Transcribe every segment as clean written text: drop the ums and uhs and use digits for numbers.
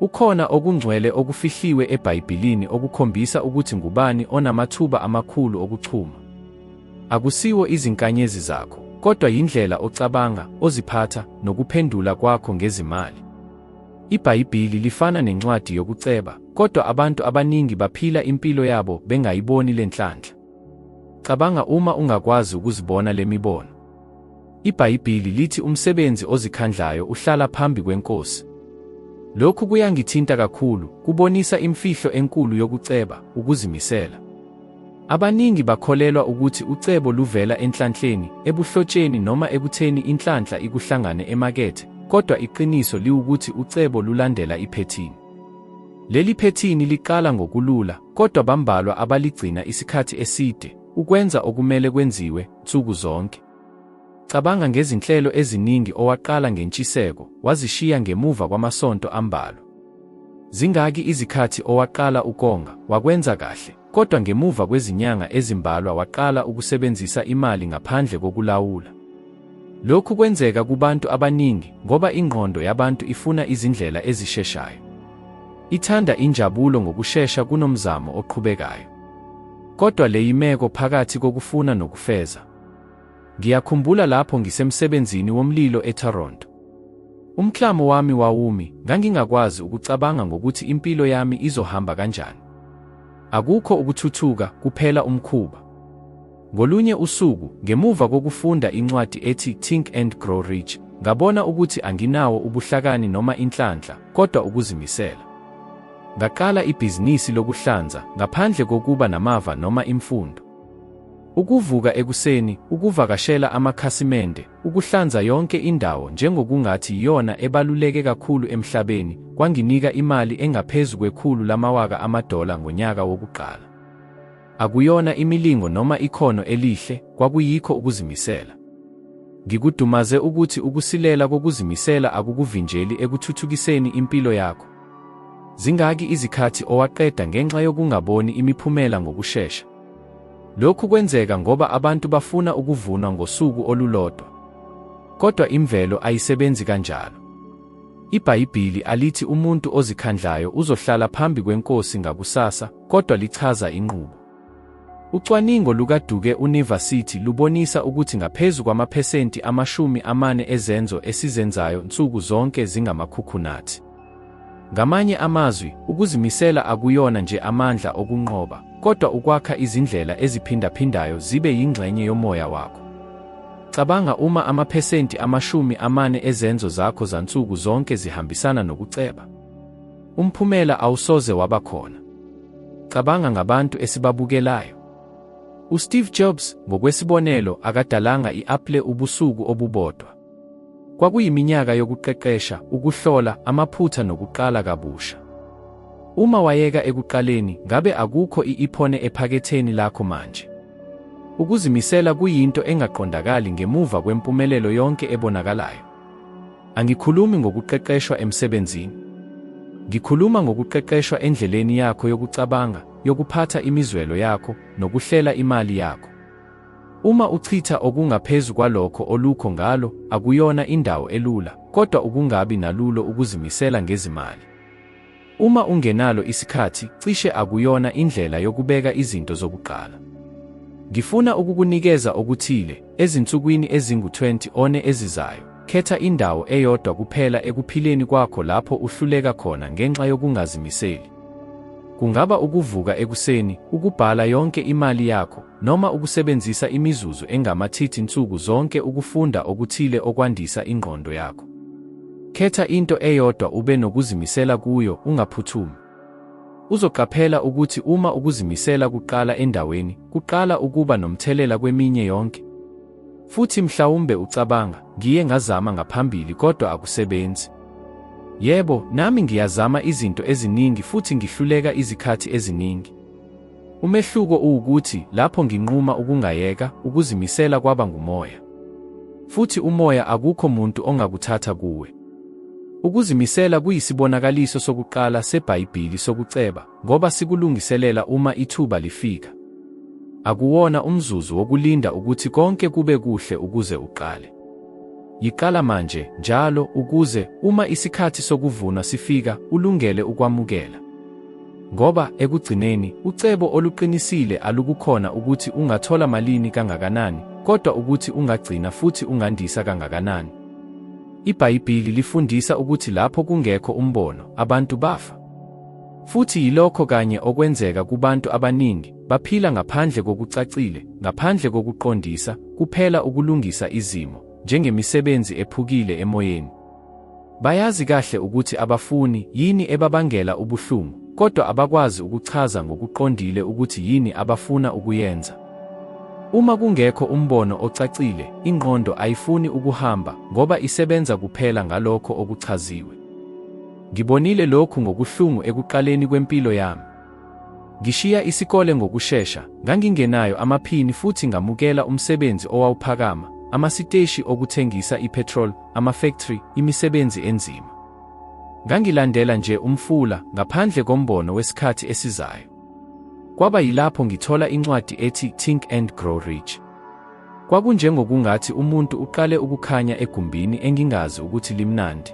Ukhona okungcwele okufihliwe eBhayibhilini okukhombisa ukuthi ngubani onamathuba amakhulu okuchuma. Akusiwo izinkanyezi zakho, kodwa yindlela ocabanga, oziphatha, nokuphendula kwakho ngezimali. IBhayibhili lifana nencwadi yokuceba, kodwa abantu abaningi baphila impilo yabo bengayiboni le nhlanhla. Cabanga uma ungakwazi ukuzibona le mibono. IBhayibhili lithi umsebenzi ozikhandlayo uhlala phambi kweNkosi. Lokhu kuyangithinta kakhulu, kubonisa imfihlo enkulu yokuceba, ukuzimisela. Abaningi bakholelwa ukuthi ucebo luvela enhlanhleni, ebuhlotsheni noma ekutheni inhlanhla ikuhlangane emakethe, kodwa iqiniso liwukuthi ucebo lulandela iphethini. Leli phethini liqala ngokulula, kodwa bambalwa abaligcina isikhathi eside, ukwenza okumele kwenziwe, nsuku zonke. Cabanga ngezinhlelo eziningi owaqala ngentshiseko, wazishiya ngemuva kwamasonto ambalwa. Zingaki izikhathi owaqala ukonga, wakwenza kahle, kodwa ngemuva kwezinyanga ezimbalwa waqala ukusebenzisa imali ngaphandle kokulawula? Lokhu kwenzeka kubantu abaningi ngoba ingqondo yabantu ifuna izindlela ezisheshayo. Ithanda injabulo ngokushesha kunomzamo oqhubekayo. Kodwa le yimeko phakathi kokufuna nokufeza. Ngiyakhumbula lapho ngisemsebenzini womlilo eToronto. Umklamo wami wawumi, ngangingakwazi ukucabanga ngokuthi impilo yami izohamba kanjani. Akukho ukuthuthuka, kuphela umkhuba. Ngolunye usuku, ngemuva kokufunda incwadi ethi Think and Grow Rich, ngabona ukuthi anginawo ubuhlakani noma inhlanhla, kodwa ukuzimisela. Ngaqala ibhizinisi lokuhlanza, ngaphandle kokuba namava noma imfundo. Ukuvuka ekuseni, ukuvakashela amakhasimende, ukuhlanza yonke indawo njengokungathi yiyona ebaluleke kakhulu emhlabeni, kwanginika imali engaphezu kwekhulu lamawaka amadola ngonyaka wokuqala. Akuyona imilingo noma ikhono elihle, kwakuyikho ukuzimisela. Ngikudumaze ukuthi ukusilela kokuzimisela akukuvinjeli ekuthuthukiseni impilo yakho. Zingaki izikhathi owaqeda ngenxa yokungaboni imiphumela ngokushesha? Lokhu kwenzeka ngoba abantu bafuna ukuvunwa ngosuku olulodwa. Kodwa imvelo ayisebenzi kanjalo. IBhayibhili alithi umuntu ozikhandlayo uzohlala phambi kweNkosi ngakusasa, kodwa lichaza inqubo. Ucwaningo lukaDuke University lubonisa ukuthi ngaphezu kwamaphesenti 40 ezenzo esizenzayo nsuku zonke zingamakhukhunathi. Ngamanye amazwi, ukuzimisela akuyona nje amandla okunqoba, kodwa ukwakha izindlela eziphindaphindayo zibe yingxenye yomoya wakho. Cabanga uma amaphesenti 40 ezenzo zakho zansuku zonke zihambisana nokuceba. Umphumela awusoze waba khona. Cabanga ngabantu esibabukelayo. USteve Jobs, ngokwesibonelo, akadalanga i-Apple ubusuku obubodwa. Kwakuyiminyaka yokuqeqesha, ukuhlola, amaphutha nokuqala kabusha. Uma wayeka ekuqaleni, ngabe akukho i-iPhone ephaketheni lakho manje. Ukuzimisela kuyinto engaqondakali ngemuva kwempumelelo yonke ebonakalayo. Angikhulumi ngokuqeqeshwa emsebenzini. Ngikhuluma ngokuqeqeshwa endleleni yakho yokucabanga, yokuphatha imizwelo yakho, nokuhlela imali yakho. Uma uchitha okungaphezu kwalokho olukho ngalo, akuyona indawo elula, kodwa ukungabi nalulo ukuzimisela ngezimali. Uma ungenalo isikhathi, cishe akuyona indlela yokubeka izinto zokuqala. Ngifuna ukukunikeza okuthile, ezinsukwini ezingu-20 one ezizayo, khetha indawo eyodwa kuphela ekuphileni kwakho lapho uhluleka khona ngenxa yokungazimiseli. Kungaba ukuvuka ekuseni, ukubhala yonke imali yakho, noma ukusebenzisa imizuzu engama-30 nsuku zonke ukufunda okuthile okwandisa ingqondo yakho. Khetha into eyodwa ube nokuzimisela kuyo, ungaphuthumi. Uzoqaphela ukuthi uma ukuzimisela kuqala endaweni, kuqala ukuba nomthelela kweminye yonke. Futhi mhlawumbe ucabanga, ngiye ngazama ngaphambili kodwa akusebenzi. Yebo, nami ngiyazama izinto eziningi futhi ngihluleka izikhathi eziningi. Umehluko uwukuthi lapho nginquma ukungayeka, ukuzimisela kwaba ngumoya. Futhi umoya akukho muntu ongakuthatha kuwe. Ukuzimisela kuyisibonakaliso sokuqala seBhayibhili sokuceba, ngoba sikulungiselela uma ithuba lifika. Akuwona umzuzu wokulinda ukuthi konke kube kuhle ukuze uqale. Yiqala manje, njalo, ukuze, uma isikhathi sokuvuna sifika, ulungele ukwamukela. Ngoba, ekugcineni, ucebo oluqinisile alukukhona ukuthi ungathola malini kangakanani, kodwa ukuthi ungagcina futhi ungandisa kangakanani. IBhayibhili lifundisa ukuthi lapho kungekho umbono, abantu bafa. Futhi yilokho kanye okwenzeka kubantu abaningi, baphila ngaphandle kokucacile, ngaphandle kokuqondisa, kuphela ukulungisa izimo, njengemisebenzi ephukile emoyeni. Bayazi kahle ukuthi abafuni, yini ebabangela ubuhlungu, kodwa abakwazi ukuchaza ngokuqondile ukuthi yini abafuna ukuyenza. Uma kungekho umbono ocacile, ingqondo ayifuni ukuhamba, ngoba isebenza kuphela ngalokho okuchaziwe. Ngibonile lokhu ngokuhlungu ekuqaleni kwempilo yami. Ngishiya isikole ngokushesha, ngangingenayo amaphini futhi ngamukela umsebenzi owawuphakama, amasiteshi okuthengisa i-petrol, amafektri, imisebenzi enzima. Ngangilandela nje umfula, ngaphandle kombono wesikhathi esizayo. Kwaba yilapho ngithola incwadi ethi Think and Grow Rich. Kwakunjengokungathi umuntu uqale ukukhanya egumbini engingazi ukuthi limnandi.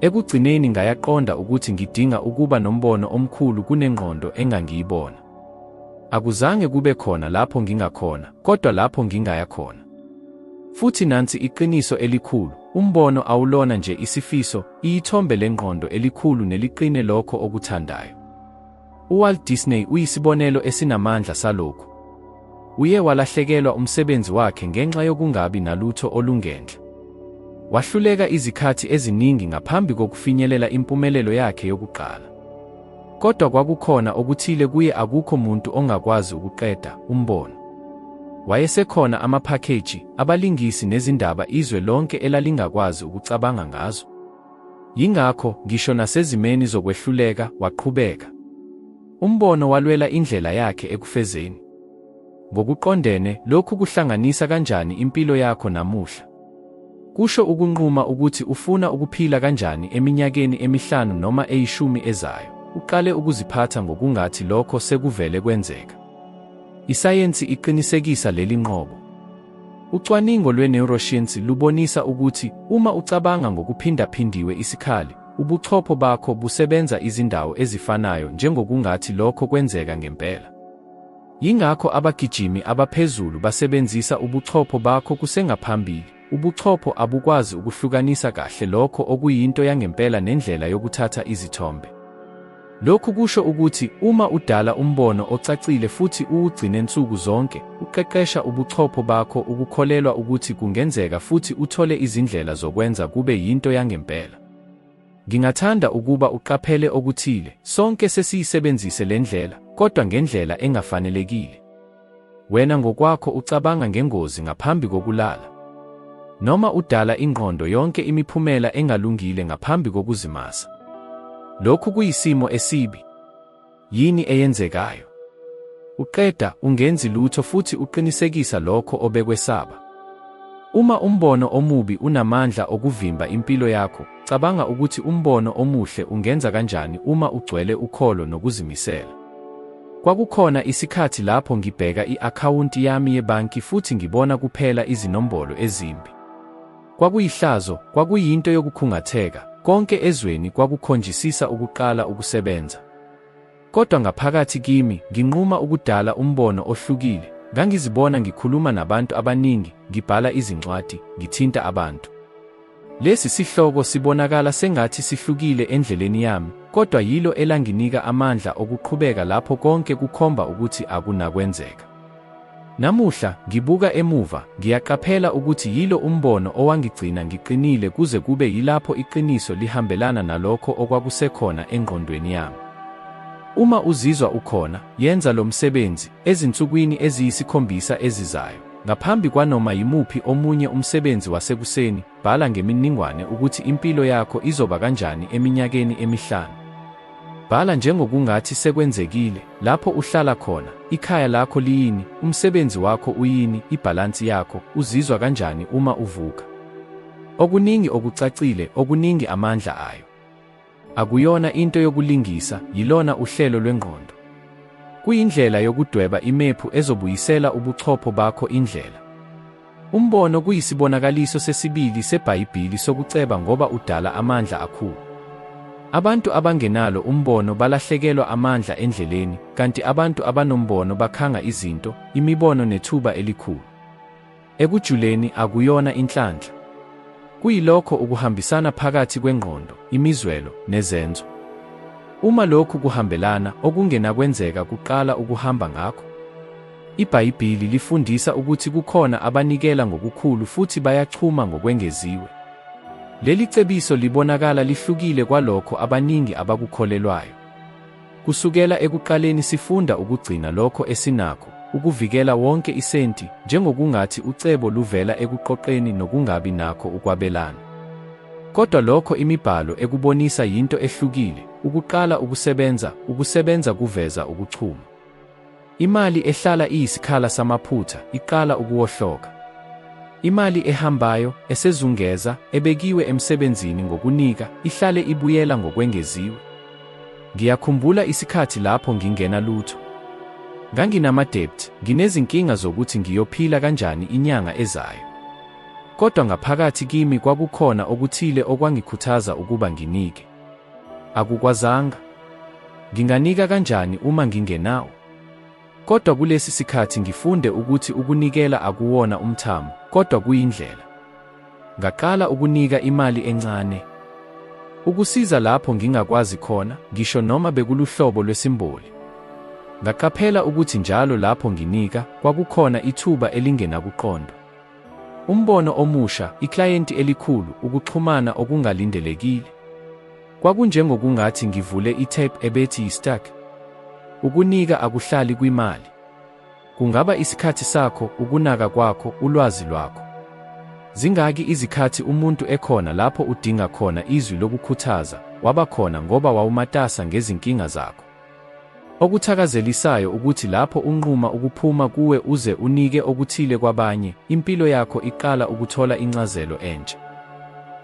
Ekugcineni ngayaqonda ukuthi ngidinga ukuba nombono omkhulu kunengqondo engangiyibona. Akuzange kube khona lapho ngingakhona, kodwa lapho ngingaya khona. Futhi nansi iqiniso elikhulu, umbono awulona nje isifiso, iyithombe lengqondo elikhulu neliqine lokho okuthandayo. UWalt Disney uyisibonelo esinamandla salokhu. Uye walahlekelwa umsebenzi wakhe ngenxa yokungabi nalutho olungenhla. Wahluleka izikhathi eziningi ngaphambi kokufinyelela impumelelo yakhe yokuqala. Kodwa kwakukhona okuthile kuye akukho muntu ongakwazi ukuqeda, umbono. Wayesekhona amaphakheji, abalingisi nezindaba izwe lonke elalingakwazi ukucabanga ngazo. Yingakho, ngisho nasezimeni zokwehluleka, waqhubeka. Umbono walwela indlela yakhe ekufezeni. Ngokuqondene, lokhu kuhlanganisa kanjani impilo yakho namuhla? Kusho ukunquma ukuthi ufuna ukuphila kanjani eminyakeni emihlanu noma eyishumi ezayo, uqale ukuziphatha ngokungathi lokho sekuvele kwenzeka. Isayensi iqinisekisa leli nqobo. Ucwaningo lwe-neuroscience lubonisa ukuthi uma ucabanga ngokuphindaphindiwe isikhali, ubuchopho bakho busebenza izindawo ezifanayo njengokungathi lokho kwenzeka ngempela. Yingakho abagijimi abaphezulu basebenzisa ubuchopho bakho kusengaphambili, ubuchopho abukwazi ukuhlukanisa kahle lokho okuyinto yangempela nendlela yokuthatha izithombe. Lokhu kusho ukuthi uma udala umbono ocacile futhi uwugcine nsuku zonke, uqeqesha ubuchopho bakho ukukholelwa ukuthi kungenzeka futhi uthole izindlela zokwenza kube yinto yangempela. Ngingathanda ukuba uqaphele okuthile, sonke sesiyisebenzise le ndlela, kodwa ngendlela engafanelekile. Wena ngokwakho ucabanga ngengozi ngaphambi kokulala. Noma udala ingqondo yonke imiphumela engalungile ngaphambi kokuzimasa. Lokhu kuyisimo esibi. Yini eyenzekayo? Uqeda ungenzi lutho futhi uqinisekisa lokho obekwesaba. Uma umbono omubi unamandla okuvimba impilo yakho, cabanga ukuthi umbono omuhle ungenza kanjani uma ugcwele ukholo nokuzimisela. Kwakukhona isikhathi lapho ngibheka i-akhawunti yami yebhanki futhi ngibona kuphela izinombolo ezimbi. Kwakuyihlazo, kwakuyinto yokukhungatheka, konke ezweni kwakukhonjisisa ukuqala ukusebenza. Kodwa ngaphakathi kimi, nginquma ukudala umbono ohlukile, ngangizibona ngikhuluma nabantu abaningi, ngibhala izincwadi, ngithinta abantu. Lesi sihloko sibonakala sengathi sihlukile endleleni yami, kodwa yilo elanginika amandla okuqhubeka lapho konke kukhomba ukuthi akunakwenzeka. Namuhla, ngibuka emuva, ngiyaqaphela ukuthi yilo umbono owangigcina ngiqinile kuze kube yilapho iqiniso lihambelana nalokho okwakusekhona engqondweni yami. Uma uzizwa ukhona, yenza lo msebenzi, ezinsukwini eziyisikhombisa ezizayo, ngaphambi kwanoma yimuphi omunye umsebenzi wasekuseni, bhala ngemininingwane ukuthi impilo yakho izoba kanjani eminyakeni emihlanu. Bhala njengokungathi sekwenzekile, lapho uhlala khona, ikhaya lakho liyini, umsebenzi wakho uyini, ibhalansi yakho, uzizwa kanjani uma uvuka. Okuningi okucacile, okuningi amandla ayo. Akuyona into yokulingisa, yilona uhlelo lwengqondo. Kuyindlela yokudweba imephu ezobuyisela ubuchopho bakho indlela. Umbono kuyisibonakaliso sesibili seBhayibhili sokuceba ngoba udala amandla akhulu. Abantu abangenalo umbono balahlekelwa amandla endleleni, kanti abantu abanombono bakhanga izinto, imibono nethuba elikhulu. Ekujuleni, akuyona inhlanhla. Kuyilokho ukuhambisana phakathi kwengqondo, imizwelo, nezenzo. Uma lokhu kuhambelana, okungenakwenzeka kuqala ukuhamba ngakho. IBhayibhili lifundisa ukuthi kukhona abanikela ngokukhulu futhi bayachuma ngokwengeziwe. Leli cebiso libonakala lihlukile kwalokho abaningi abakukholelwayo. Kusukela ekuqaleni sifunda ukugcina lokho esinakho, ukuvikela wonke isenti, njengokungathi ucebo luvela ekuqoqeni nokungabi nakho ukwabelana. Kodwa lokho imiBhalo ekubonisa yinto ehlukile, ukuqala ukusebenza, ukusebenza kuveza ukuchuma. Imali ehlala iyisikhala samaphutha iqala ukuwohloka. Imali ehambayo, esezungeza, ebekiwe emsebenzini ngokunika, ihlale ibuyela ngokwengeziwe. Ngiyakhumbula isikhathi lapho ngingena lutho. Nganginama-debt, nginezinkinga zokuthi ngiyophila kanjani inyanga ezayo. Kodwa ngaphakathi kimi kwakukhona okuthile okwangikhuthaza ukuba nginike. Akukwazanga. Nginganika kanjani uma ngingenawo? Kodwa kulesi sikhathi ngifunde ukuthi ukunikela akuwona umthamo, kodwa kuyindlela. Ngaqala ukunika imali encane. Ukusiza lapho ngingakwazi khona, ngisho noma bekuluhlobo lwesimboli. Ngaqaphela ukuthi njalo lapho nginika, kwakukhona ithuba elingenakuqondwa. Umbono omusha, iklayenti elikhulu, ukuxhumana okungalindelekile. Kwakunjengokungathi ngivule i-tape ebethi yi-stack. Ukunika akuhlali kwimali. Kungaba isikhathi sakho, ukunaka kwakho, ulwazi lwakho. Zingaki izikhathi umuntu ekhona lapho udinga khona izwi lokukhuthaza, waba khona ngoba wawumatasa ngezinkinga zakho. Okuthakazelisayo ukuthi lapho unquma ukuphuma kuwe uze unike okuthile kwabanye, impilo yakho iqala ukuthola incazelo entsha.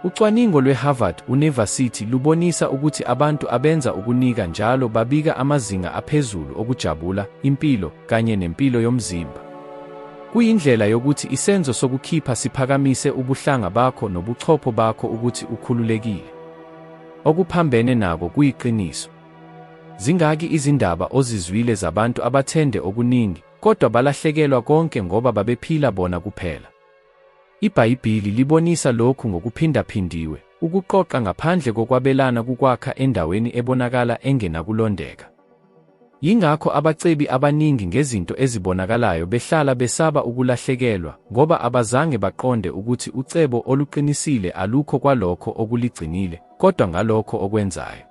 Ucwaningo lwe-Harvard University lubonisa ukuthi abantu abenza ukunika njalo babika amazinga aphezulu okujabula, impilo, kanye nempilo yomzimba. Kuyindlela yokuthi isenzo sokukhipha siphakamise ubuhlanga bakho nobuchopho bakho ukuthi ukhululekile. Okuphambene nako kuyiqiniso. Zingaki izindaba ozizwile zabantu abathende okuningi, kodwa balahlekelwa konke ngoba babephila bona kuphela? IBhayibhili libonisa lokhu ngokuphindaphindiwe, ukuqoqa ngaphandle kokwabelana kukwakha endaweni ebonakala engenakulondeka. Yingakho abacebi abaningi ngezinto ezibonakalayo behlala besaba ukulahlekelwa, ngoba abazange baqonde ukuthi ucebo oluqinisile alukho kwalokho okuligcinile, kodwa ngalokho okwenzayo.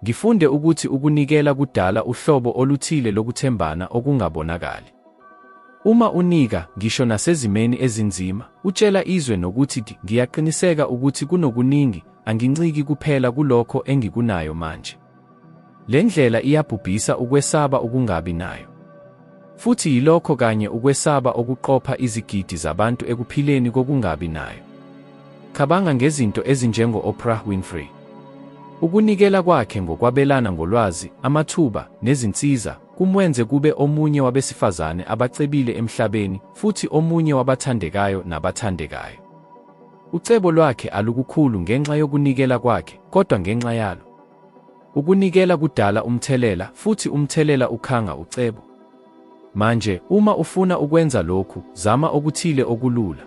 Ngifunde ukuthi ukunikela kudala uhlobo oluthile lokuthembana okungabonakali. Uma unika, ngisho nasezimeni ezinzima, utshela izwe nokuthi ngiyaqiniseka ukuthi kunokuningi, anginciki kuphela kulokho engikunayo manje. Le ndlela iyabhubhisa ukwesaba ukungabi nayo. Futhi yilokho kanye ukwesaba okuqopha izigidi zabantu ekuphileni kokungabi nayo. Cabanga ngezinto ezinjengo-Oprah Winfrey. Ukunikela kwakhe ngokwabelana ngolwazi, amathuba, nezinsiza, kumwenze kube omunye wabesifazane abacebile emhlabeni futhi omunye wabathandekayo nabathandekayo. Ucebo lwakhe alukukhulu ngenxa yokunikela kwakhe, kodwa ngenxa yalo. Ukunikela kudala umthelela, futhi umthelela ukhanga ucebo. Manje, uma ufuna ukwenza lokhu, zama okuthile okulula.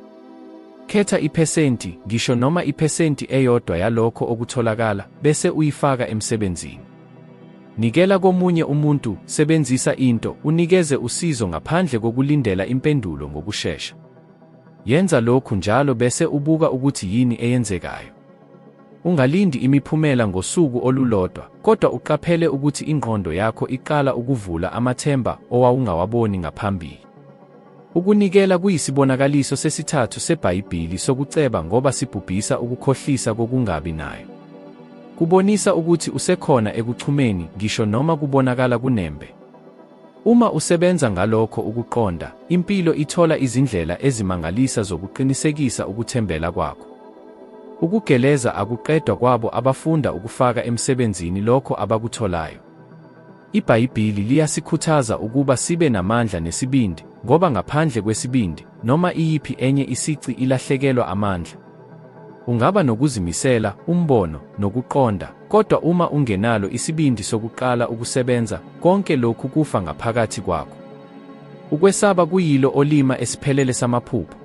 Khetha iphesenti, ngisho noma iphesenti eyodwa yalokho okutholakala, bese uyifaka emsebenzini. Nikela komunye umuntu, sebenzisa into, unikeze usizo ngaphandle kokulindela impendulo ngokushesha. Yenza lokhu njalo bese ubuka ukuthi yini eyenzekayo. Ungalindi imiphumela ngosuku olulodwa, kodwa uqaphele ukuthi ingqondo yakho iqala ukuvula amathemba owawungawaboni ngaphambili. Ukunikela kuyisibonakaliso sesithathu seBhayibhili sokuceba ngoba sibhubhisa ukukhohlisa kokungabi nayo. Kubonisa ukuthi usekhona ekuchumeni ngisho noma kubonakala kunembe. Uma usebenza ngalokho ukuqonda, impilo ithola izindlela ezimangalisa zokuqinisekisa ukuthembela kwakho. Ukugeleza akuqedwa kwabo abafunda ukufaka emsebenzini lokho abakutholayo. IBhayibhili liyasikhuthaza ukuba sibe namandla nesibindi, ngoba ngaphandle kwesibindi, noma iyiphi enye isici ilahlekelwa amandla. Ungaba nokuzimisela, umbono, nokuqonda, kodwa uma ungenalo isibindi sokuqala ukusebenza, konke lokhu kufa ngaphakathi kwakho. Ukwesaba kuyilo olima esiphelele samaphupho.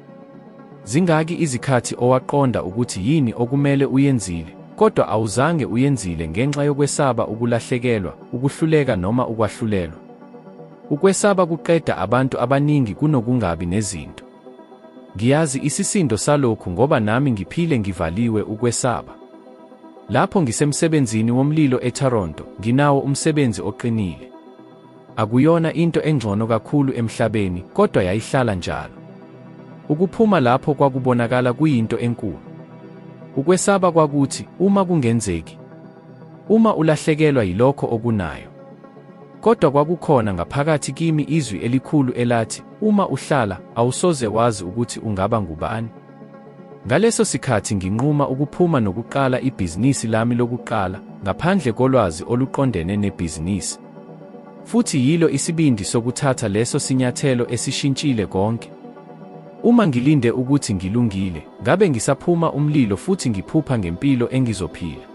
Zingaki izikhathi owaqonda ukuthi yini okumele uyenzile, kodwa awuzange uyenzile ngenxa yokwesaba ukulahlekelwa, ukuhluleka noma ukwahlulelwa? Ukwesaba kuqeda abantu abaningi kunokungabi nezinto. Ngiyazi isisindo salokhu ngoba nami ngiphile ngivaliwe ukwesaba. Lapho ngisemsebenzini womlilo eToronto, nginawo umsebenzi oqinile. Akuyona into engcono kakhulu emhlabeni, kodwa yayihlala njalo. Ukuphuma lapho kwakubonakala kuyinto enkulu. Ukwesaba kwakuthi, uma kungenzeki? Uma ulahlekelwa yilokho okunayo? Kodwa kwakukhona ngaphakathi kimi izwi elikhulu elathi, uma uhlala, awusoze wazi ukuthi ungaba ngubani. Ngaleso sikhathi nginquma ukuphuma nokuqala ibhizinisi lami lokuqala, ngaphandle kolwazi oluqondene nebhizinisi. Futhi yilo isibindi sokuthatha leso sinyathelo esishintshile konke. Uma ngilinde ukuthi ngilungile, ngabe ngisaphuma umlilo futhi ngiphupha ngempilo engizophila.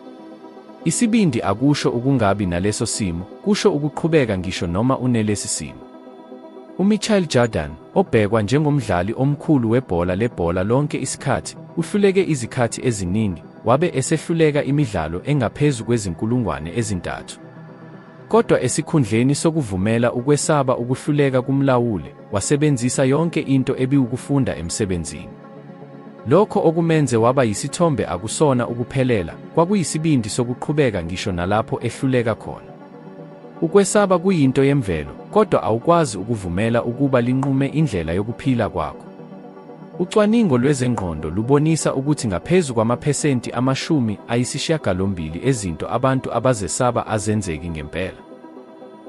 Isibindi akusho ukungabi naleso simo, kusho ukuqhubeka ngisho noma unelesi simo. UMichael Jordan, obhekwa njengomdlali omkhulu webhola lebhola lonke isikhathi, uhluleke izikhathi eziningi, wabe esehluleka imidlalo engaphezu kwezinkulungwane 3. Kodwa esikhundleni sokuvumela ukwesaba ukuhluleka kumlawule, wasebenzisa yonke into ebiwukufunda emsebenzini. Lokho okumenze waba yisithombe akusona ukuphelela, kwakuyisibindi sokuqhubeka ngisho nalapho ehluleka khona. Ukwesaba kuyinto yemvelo, kodwa awukwazi ukuvumela ukuba linqume indlela yokuphila kwakho. Ucwaningo lwezengqondo lubonisa ukuthi ngaphezu kwamaphesenti 90 ezinto abantu abazesaba azenzeki ngempela.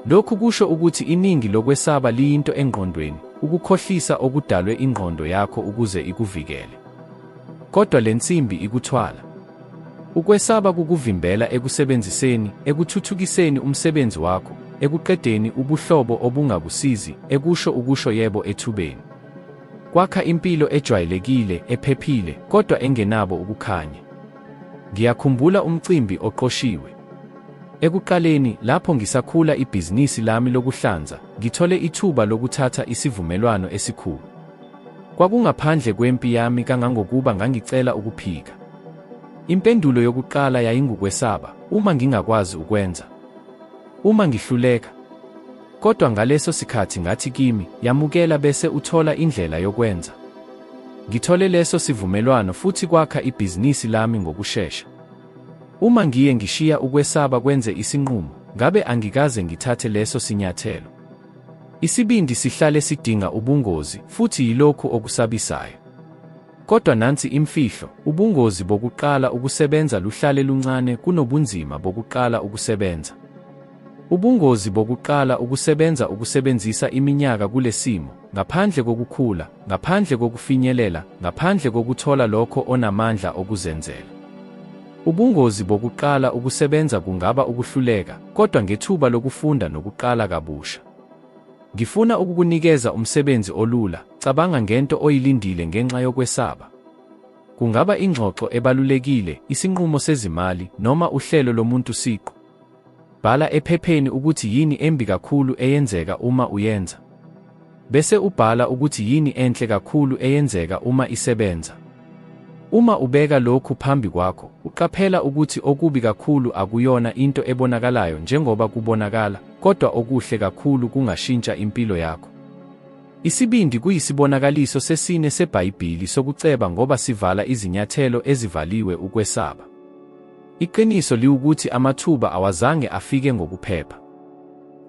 Lokhu kusho ukuthi iningi lokwesaba liyinto engqondweni, ukukhohlisa okudalwe ingqondo yakho ukuze ikuvikele. Kodwa le nsimbi ikuthwala. Ukwesaba kukuvimbela ekusebenziseni, ekuthuthukiseni umsebenzi wakho, ekuqedeni ubuhlobo obungakusizi, ekusho ukusho yebo ethubeni. Kwakha impilo ejwayelekile, ephephile, kodwa engenabo ukukhanya. Ngiyakhumbula umcimbi oqoshiwe. Ekuqaleni, lapho ngisakhula ibhizinisi lami lokuhlanza, ngithole ithuba lokuthatha isivumelwano esikhulu. Kwakungaphandle kwempi yami kangangokuba ngangicela ukuphika. Impendulo yokuqala yayingukwesaba, uma ngingakwazi ukwenza? Uma ngihluleka? Kodwa ngaleso sikhathi ngathi kimi, yamukela bese uthola indlela yokwenza. Ngithole leso sivumelwano futhi kwakha ibhizinisi lami ngokushesha. Uma ngiye ngishiya ukwesaba kwenze isinqumo, ngabe angikaze ngithathe leso sinyathelo. Isibindi sihlale sidinga ubungozi, futhi yilokhu okusabisayo. Kodwa nansi imfihlo, ubungozi bokuqala ukusebenza luhlale luncane kunobunzima bokuqala ukusebenza. Ubungozi bokuqala ukusebenza ukusebenzisa iminyaka kule simo, ngaphandle kokukhula, ngaphandle kokufinyelela, ngaphandle kokuthola lokho onamandla okuzenzela. Ubungozi bokuqala ukusebenza kungaba ukuhluleka, kodwa ngethuba lokufunda nokuqala kabusha. Ngifuna ukukunikeza umsebenzi olula, cabanga ngento oyilindile ngenxa yokwesaba. Kungaba ingxoxo ebalulekile, isinqumo sezimali, noma uhlelo lomuntu siqu. Bhala ephepheni ukuthi yini embi kakhulu eyenzeka uma uyenza. Bese ubhala ukuthi yini enhle kakhulu eyenzeka uma isebenza. Uma ubeka lokhu phambi kwakho, uqaphela ukuthi okubi kakhulu akuyona into ebonakalayo njengoba kubonakala, kodwa okuhle kakhulu kungashintsha impilo yakho. Isibindi kuyisibonakaliso sesine seBhayibhili sokuceba ngoba sivala izinyathelo ezivaliwe ukwesaba. Iqiniso liwukuthi amathuba awazange afike ngokuphepha.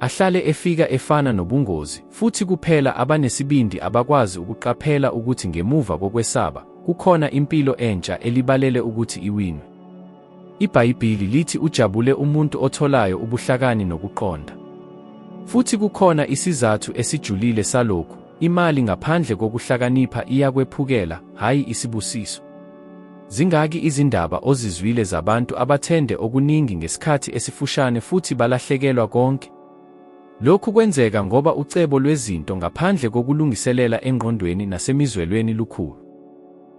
Ahlale efika efana nobungozi, futhi kuphela abanesibindi abakwazi ukuqaphela ukuthi ngemuva kokwesaba, kukhona impilo entsha elibalele ukuthi iwinwe. IBhayibhili lithi ujabule umuntu otholayo ubuhlakani nokuqonda. Futhi kukhona isizathu esijulile salokhu, imali ngaphandle kokuhlakanipha iyakwephukela, hhayi isibusiso. Zingaki izindaba ozizwile zabantu abathende okuningi ngesikhathi esifushane futhi balahlekelwa konke? Lokhu kwenzeka ngoba ucebo lwezinto ngaphandle kokulungiselela engqondweni nasemizwelweni lukhulu.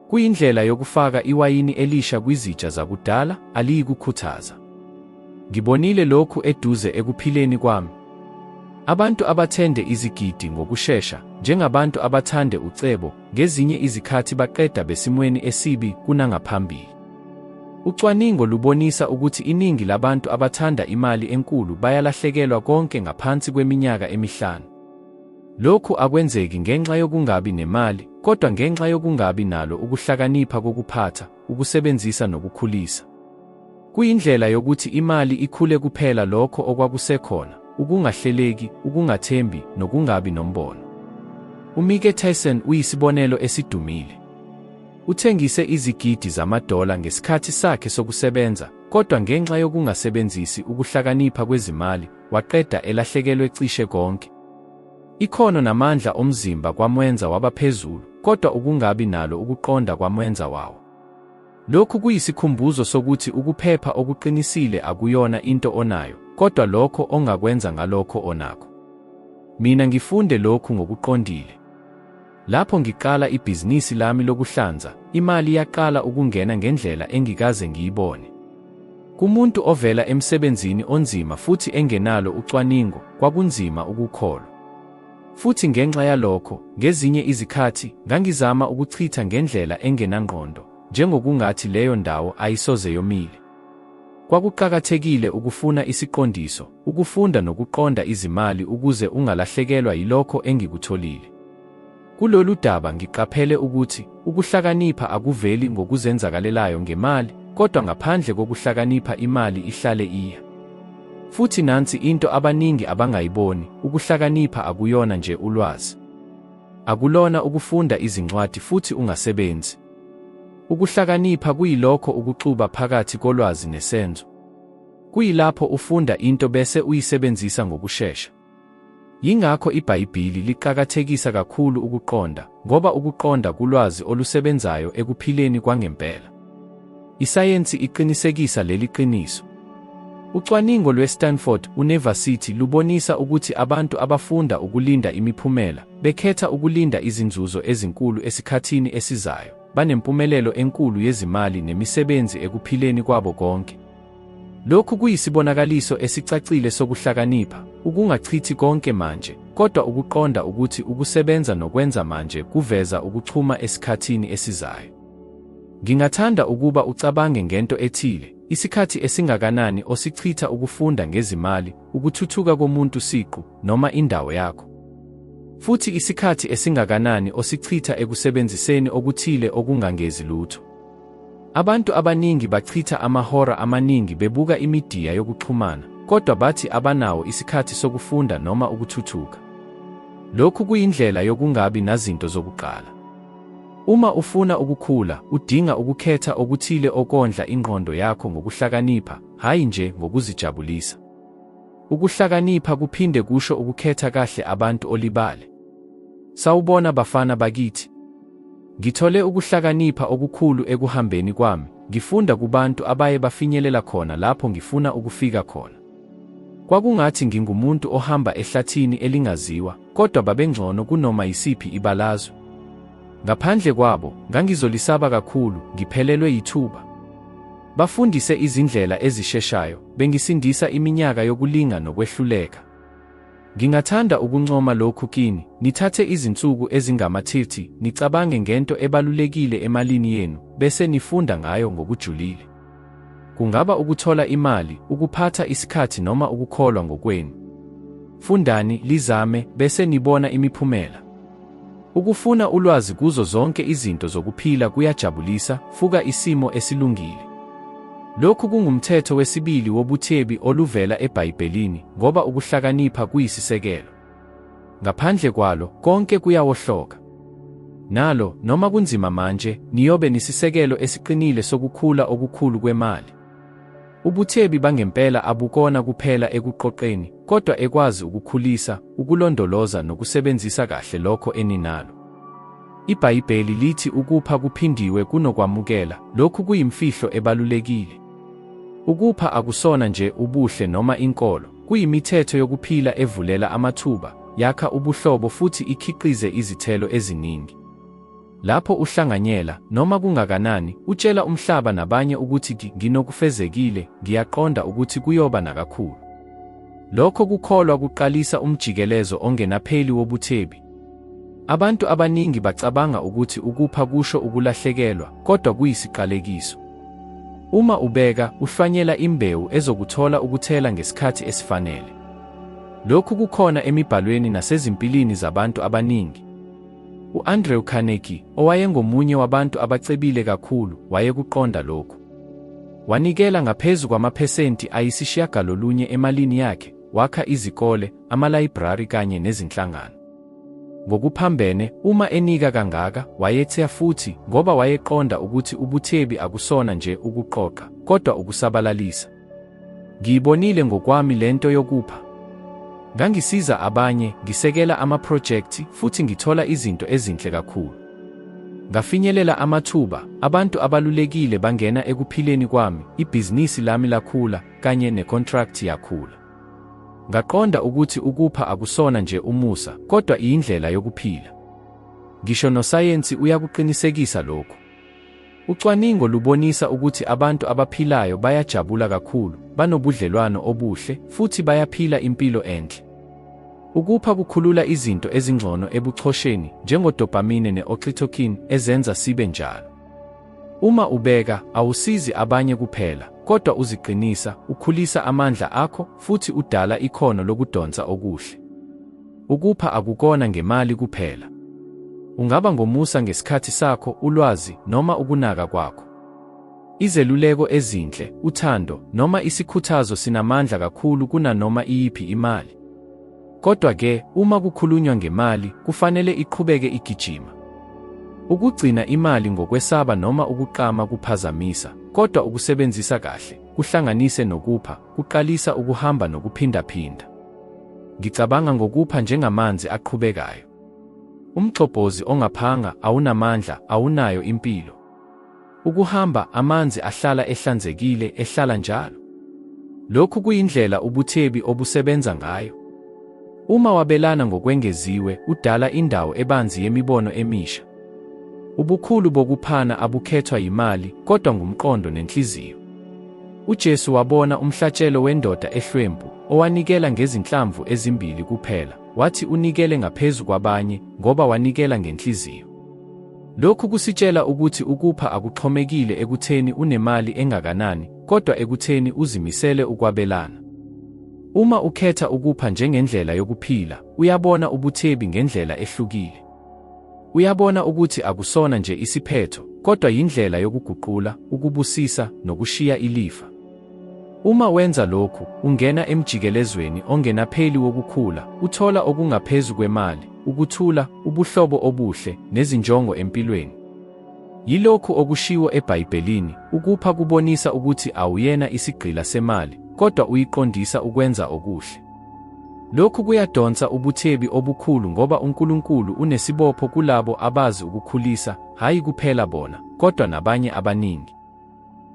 Kuyindlela yokufaka iwayini elisha kwizitsha zakudala, aliyikukhuthaza. Ngibonile lokhu eduze ekuphileni kwami. Abantu abathende izigidi ngokushesha, njengabantu abathande ucebo, ngezinye izikhathi baqeda besimweni esibi kunangaphambili. Ucwaningo lubonisa ukuthi iningi labantu abathanda imali enkulu bayalahlekelwa konke ngaphansi kweminyaka emihlanu. Lokhu akwenzeki ngenxa yokungabi nemali, kodwa ngenxa yokungabi nalo ukuhlakanipha kokuphatha, ukusebenzisa nokukhulisa. Kuyindlela yokuthi imali ikhule kuphela lokho okwakusekhona, ukungahleleki, ukungathembi, nokungabi nombono. UMike Tyson uyisibonelo esidumile. Uthengise izigidi zamadola ngesikhathi sakhe sokusebenza, kodwa ngenxa yokungasebenzisi ukuhlakanipha kwezimali, waqeda elahlekelwe cishe konke. Ikhono namandla omzimba kwamwenza waba phezulu, kodwa ukungabi nalo ukuqonda kwamwenza wawa. Lokhu kuyisikhumbuzo sokuthi ukuphepha okuqinisile akuyona into onayo, kodwa lokho ongakwenza ngalokho onakho. Mina ngifunde lokhu ngokuqondile. Lapho ngiqala ibhizinisi lami lokuhlanza, imali yaqala ukungena ngendlela engikaze ngiyibone. Kumuntu ovela emsebenzini onzima futhi engenalo ucwaningo, kwakunzima ukukholwa. Futhi ngenxa yalokho, ngezinye izikhathi ngangizama ukuchitha ngendlela engenangqondo, njengokungathi leyo ndawo ayisoze yomile. Kwakuqakathekile ukufuna isiqondiso, ukufunda nokuqonda izimali ukuze ungalahlekelwa yilokho engikutholile. Kulolu daba ngiqaphele ukuthi ukuhlakanipha akuveli ngokuzenzakalelayo ngemali, kodwa ngaphandle kokuhlakanipha imali ihlale iya. Futhi nansi into abaningi abangayiboni, ukuhlakanipha akuyona nje ulwazi. Akulona ukufunda izincwadi futhi ungasebenzi. Ukuhlakanipha kuyilokho ukuxuba phakathi kolwazi nesenzo. Kuyilapho ufunda into bese uyisebenzisa ngokushesha. Yingakho iBhayibhili liqakathekisa kakhulu ukuqonda, ngoba ukuqonda kulwazi olusebenzayo ekuphileni kwangempela. Isayensi iqinisekisa leli qiniso. Ucwaningo lwe-Stanford University lubonisa ukuthi abantu abafunda ukulinda imiphumela, bekhetha ukulinda izinzuzo ezinkulu esikhathini esizayo, banempumelelo enkulu yezimali nemisebenzi ekuphileni kwabo konke. Lokhu kuyisibonakaliso esicacile sokuhlakanipha, ukungachithi konke manje, kodwa ukuqonda ukuthi ukusebenza nokwenza manje kuveza ukuchuma esikhathini esizayo. Ngingathanda ukuba ucabange ngento ethile, isikhathi esingakanani osichitha ukufunda ngezimali, ukuthuthuka komuntu siqu, noma indawo yakho. Futhi isikhathi esingakanani osichitha ekusebenziseni okuthile okungangezi lutho. Abantu abaningi bachitha amahora amaningi bebuka imidiya yokuxhumana, kodwa bathi abanawo isikhathi sokufunda noma ukuthuthuka. Lokhu kuyindlela yokungabi nazinto zokuqala. Uma ufuna ukukhula, udinga ukukhetha okuthile okondla ingqondo yakho ngokuhlakanipha, hhayi nje ngokuzijabulisa. Ukuhlakanipha kuphinde kusho ukukhetha kahle abantu olibale. Sawubona bafana bakithi. Ngithole ukuhlakanipha okukhulu ekuhambeni kwami, ngifunda kubantu abaye bafinyelela khona lapho ngifuna ukufika khona. Kwakungathi ngingumuntu ohamba ehlathini elingaziwa, kodwa babengcono kunoma yisiphi ibalazwe. Ngaphandle kwabo, ngangizolisaba kakhulu, ngiphelelwe yithuba. Bafundise izindlela ezisheshayo, bengisindisa iminyaka yokulinga nokwehluleka. Ngingathanda ukuncoma lokhu kini, nithathe izinsuku ezingama-30 nicabange ngento ebalulekile emalini yenu, bese nifunda ngayo ngokujulile. Kungaba ukuthola imali, ukuphatha isikhathi noma ukukholwa ngokwenu. Fundani, lizame, bese nibona imiphumela. Ukufuna ulwazi kuzo zonke izinto zokuphila kuyajabulisa, fuka isimo esilungile. Lokhu kungumthetho wesibili wobuthebi oluvela eBhayibhelini, ngoba ukuhlakanipha kuyisisekelo. Ngaphandle kwalo, konke kuyawohloka. Nalo, noma kunzima manje, niyobe nisisekelo esiqinile sokukhula okukhulu kwemali. Ubuthebi bangempela abukona kuphela ekuqoqeni, kodwa ekwazi ukukhulisa, ukulondoloza nokusebenzisa kahle lokho eninalo. IBhayibheli lithi ukupha kuphindiwe kunokwamukela, lokhu kuyimfihlo ebalulekile. Ukupha akusona nje ubuhle noma inkolo. Kuyimithetho yokuphila evulela amathuba, yakha ubuhlobo futhi ikhiqize izithelo eziningi. Lapho uhlanganyela, noma kungakanani, utshela umhlaba nabanye ukuthi nginokufezekile, ngiyaqonda ukuthi kuyoba nakakhulu. Lokho kukholwa kuqalisa umjikelezo ongenapheli wobuthebi. Abantu abaningi bacabanga ukuthi ukupha kusho ukulahlekelwa, kodwa kuyisiqalekiso. Uma ubeka, uhlwanyela imbewu ezokuthola ukuthela ngesikhathi esifanele. Lokhu kukhona emibhalweni nasezimpilini zabantu abaningi. U-Andrew Carnegie, owayengomunye wabantu abacebile kakhulu, wayekuqonda lokhu. Wanikela ngaphezu kwamaphesenti ayisishiyagalolunye emalini yakhe, wakha izikole, amalayibhrari kanye nezinhlangano. Ngokuphambene, uma enika kangaka, wayethea futhi, ngoba wayeqonda ukuthi ubuthebi akusona nje ukuqoqa, kodwa ukusabalalisa. Ngiyibonile ngokwami lento yokupha. Ngangisiza abanye, ngisekela amaphrojekthi, futhi ngithola izinto ezinhle kakhulu. Ngafinyelela amathuba, abantu abalulekile bangena ekuphileni kwami, ibhizinisi lami lakhula, kanye nekontrakthi yakhula. Ngaqonda ukuthi ukupha akusona nje umusa, kodwa iyindlela yokuphila. Ngisho nosayensi uyakuqinisekisa lokhu. Ucwaningo lubonisa ukuthi abantu abaphilayo bayajabula kakhulu, banobudlelwano obuhle, futhi bayaphila impilo enhle. Ukupha kukhulula izinto ezingcono ebuchosheni, njengodopamine ne-oxytocin, ezenza sibe njalo. Uma ubeka, awusizi abanye kuphela, kodwa uziqinisa, ukhulisa amandla akho, futhi udala ikhono lokudonsa okuhle. Ukupha akukona ngemali kuphela. Ungaba ngomusa ngesikhathi sakho, ulwazi, noma ukunaka kwakho. Izeluleko ezinhle, uthando, noma isikhuthazo sinamandla kakhulu kunanoma iyiphi imali. Kodwa-ke, uma kukhulunywa ngemali, kufanele iqhubeke igijima. Ukugcina imali ngokwesaba noma ukuqama kuphazamisa, kodwa ukusebenzisa kahle, kuhlanganise nokupha, kuqalisa ukuhamba nokuphindaphinda. Ngicabanga ngokupha njengamanzi aqhubekayo. Umgxobhozi ongaphanga awunamandla, awunayo impilo. Ukuhamba, amanzi ahlala ehlanzekile, ehlala njalo. Lokhu kuyindlela ubuthebi obusebenza ngayo. Uma wabelana ngokwengeziwe, udala indawo ebanzi yemibono emisha. Ubukhulu bokuphana abukhethwa yimali, kodwa ngumqondo nenhliziyo. UJesu wabona umhlatshelo wendoda ehlwempu, owanikela ngezinhlamvu ezimbili kuphela, wathi unikele ngaphezu kwabanye, ngoba wanikela ngenhliziyo. Lokhu kusitshela ukuthi ukupha akuxhomekile ekutheni unemali engakanani, kodwa ekutheni uzimisele ukwabelana. Uma ukhetha ukupha njengendlela yokuphila, uyabona ubuthebi ngendlela ehlukile. Uyabona ukuthi akusona nje isiphetho, kodwa yindlela yokuguqula, ukubusisa, nokushiya ilifa. Uma wenza lokhu, ungena emjikelezweni ongenapheli wokukhula, uthola okungaphezu kwemali, ukuthula, ubuhlobo obuhle, nezinjongo empilweni. Yilokhu okushiwo eBhayibhelini, ukupha kubonisa ukuthi awuyena isigqila semali, kodwa uyiqondisa ukwenza okuhle. Lokhu kuyadonsa ubuthebi obukhulu ngoba uNkulunkulu unesibopho kulabo abazi ukukhulisa, hhayi kuphela bona, kodwa nabanye abaningi.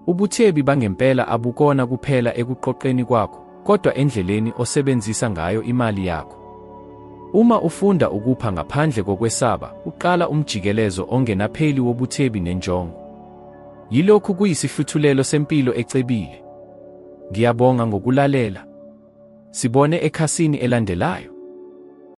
Ubuthebi bangempela abukona kuphela ekuqoqeni kwakho, kodwa endleleni osebenzisa ngayo imali yakho. Uma ufunda ukupha ngaphandle kokwesaba, uqala umjikelezo ongenapheli wobuthebi nenjongo. Yilokhu kuyisihluthulelo sempilo ecebile. Ngiyabonga ngokulalela. Sibone ekhasini elandelayo.